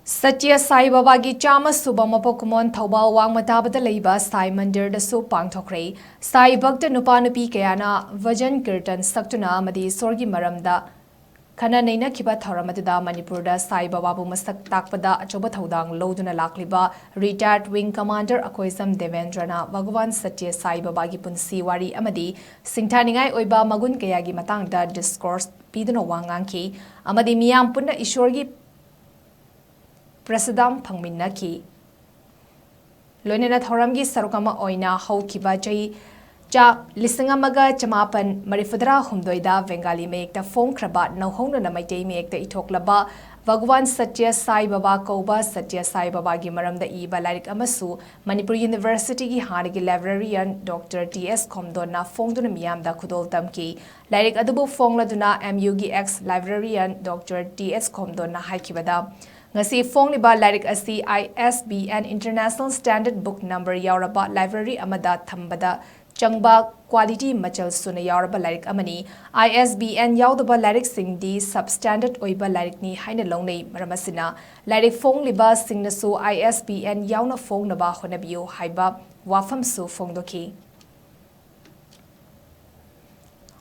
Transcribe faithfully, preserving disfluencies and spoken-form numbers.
ꯁꯇ꯭ꯌ ꯁꯥꯏ ꯕꯥꯕꯥꯒꯤ ꯆꯥꯝꯃ ꯁꯨꯕ ꯃꯄꯣꯛ ꯀꯨꯝꯑꯣꯟ ꯊꯧꯕꯥꯜ ꯋꯥꯡꯃ ꯇꯥꯕꯗ ꯂꯩꯕ ꯁꯥꯏ ꯃꯟꯗꯤꯔꯗꯁꯨ ꯄꯥꯡꯊꯣꯛꯈ꯭ꯔꯦ꯫ ꯁꯥꯏ ꯚꯛꯇ ꯅꯨꯄꯥ ꯅꯨꯄꯤ ꯀꯌꯥꯅ ꯚꯖꯟ ꯀꯤꯔꯇꯟ ꯁꯛꯇꯨꯅ ꯑꯃꯗꯤ ꯏꯁꯣꯔꯒꯤ ꯃꯔꯝꯗ ꯈꯟꯅ ꯅꯩꯅꯈꯤꯕ ꯊꯧꯔꯝ ꯑꯗꯨꯗ ꯃꯅꯤꯄꯨꯔꯗ ꯁꯥꯏ ꯕꯥꯕꯥꯕꯨ ꯃꯁꯛ ꯇꯥꯛꯄꯗ ꯑꯆꯧꯕ ꯊꯧꯗꯥꯡ ꯂꯧꯗꯨꯅ ꯂꯥꯛꯂꯤꯕ retired wing commander ꯑꯈꯣꯏꯖꯝ ꯗꯦꯕꯦꯟꯗ꯭ꯔꯅ ꯚꯒꯋꯥꯟ ꯁꯇ꯭ꯌ ꯁꯥꯏ ꯕꯥꯕꯥꯒꯤ ꯄꯨꯟꯁꯤ ꯋꯥꯔꯤ ꯑꯃꯗꯤ ꯁꯤꯡꯊꯥꯅꯤꯡꯉꯥꯏ ꯑꯣꯏꯕ ꯃꯒꯨꯟ ꯀꯌꯥꯒꯤ ꯃꯇꯥꯡꯗ discourse ꯄꯤꯗꯨꯅ ꯋꯥ ꯉꯥꯡꯈꯤ ꯑꯃꯗꯤ ꯃꯤꯌꯥꯝ ꯄꯨꯟꯅ ꯏꯁꯣꯔꯒꯤ ꯄ꯭ꯔꯁꯥꯗꯝ ꯐꯪꯃꯤꯟꯅꯈꯤ꯫ ꯂꯣꯏꯅꯅ ꯊꯧꯔꯝꯒꯤ ꯁꯔꯨꯛ ꯑꯃ ꯑꯣꯏꯅ ꯍꯧꯈꯤꯕ ꯆꯍꯤ ꯆꯥ ꯂꯤꯁꯤꯡ ꯑꯃꯒ ꯆꯃꯥꯄꯟ ꯃꯔꯤꯐꯨꯇꯔꯥ ꯍꯨꯝꯗꯣꯏꯗ ꯕꯦꯡꯒꯥꯂꯤ ꯃꯌꯦꯛꯇ ꯐꯣꯡꯈ꯭ꯔꯕ ꯅꯧꯍꯧꯅꯅ ꯃꯩꯇꯩ ꯃꯌꯦꯛꯇ ꯏꯊꯣꯛꯂꯕ ꯚꯒꯋꯥꯟ ꯁꯇ꯭ꯌ ꯁꯥꯏ ꯕꯥꯕꯥ ꯀꯧꯕ ꯁꯇ꯭ꯌ ꯁꯥꯏ ꯕꯥꯕꯥꯒꯤ ꯃꯔꯝꯗ ꯏꯕ ꯂꯥꯏꯔꯤꯛ ꯑꯃꯁꯨ ꯃꯅꯤꯄꯨꯔ ꯌꯨꯅꯤꯚꯔꯁꯤꯇꯤꯒꯤ ꯍꯥꯟꯅꯒꯤ librarian Doctor ꯇꯤ ꯑꯦꯁ ꯈꯣꯝꯗꯣꯟꯅ ꯐꯣꯡꯗꯨꯅ ꯃꯤꯌꯥꯝꯗ ꯈꯨꯗꯣꯜ ꯇꯝꯈꯤ꯫ ꯂꯥꯏꯔꯤꯛ ꯑꯗꯨꯕꯨ ꯐꯣꯡꯂꯗꯨꯅ ꯑꯦꯝ ꯌꯨꯒꯤ ex librarian Doctor ꯇꯤ ꯑꯦꯁ ꯈꯣꯝꯗꯣꯟꯅ ꯍꯥꯏꯈꯤꯕꯗ, ꯉꯁꯤ ꯐꯣꯡꯂꯤꯕ ꯂꯥꯏꯔꯤꯛ ꯑꯁꯤ I S B N International Standard Book Number ꯌꯥꯎꯔꯕ library ꯑꯃꯗ ꯊꯝꯕꯗ ꯆꯪꯕ quality ꯃꯆꯜ ꯁꯨꯅ ꯌꯥꯎꯔꯕ ꯂꯥꯏꯔꯤꯛ ꯑꯃꯅꯤ꯫ I S B N ꯌꯥꯎꯗꯕ ꯂꯥꯏꯔꯤꯛꯁꯤꯡꯗꯤ substandard ꯑꯣꯏꯕ ꯂꯥꯏꯔꯤꯛꯅꯤ ꯍꯥꯏꯅ ꯂꯧꯅꯩ꯫ ꯃꯔꯝ ꯑꯁꯤꯅ, ꯂꯥꯏꯔꯤꯛ ꯐꯣꯡꯂꯤꯕꯁꯤꯡꯅꯁꯨ I S B N ꯌꯥꯎꯅ ꯐꯣꯡꯅꯕ ꯍꯣꯠꯅꯕꯤꯌꯨ ꯍꯥꯏꯕ ꯋꯥꯐꯝꯁꯨ ꯐꯣꯡꯗꯣꯛꯈꯤ꯫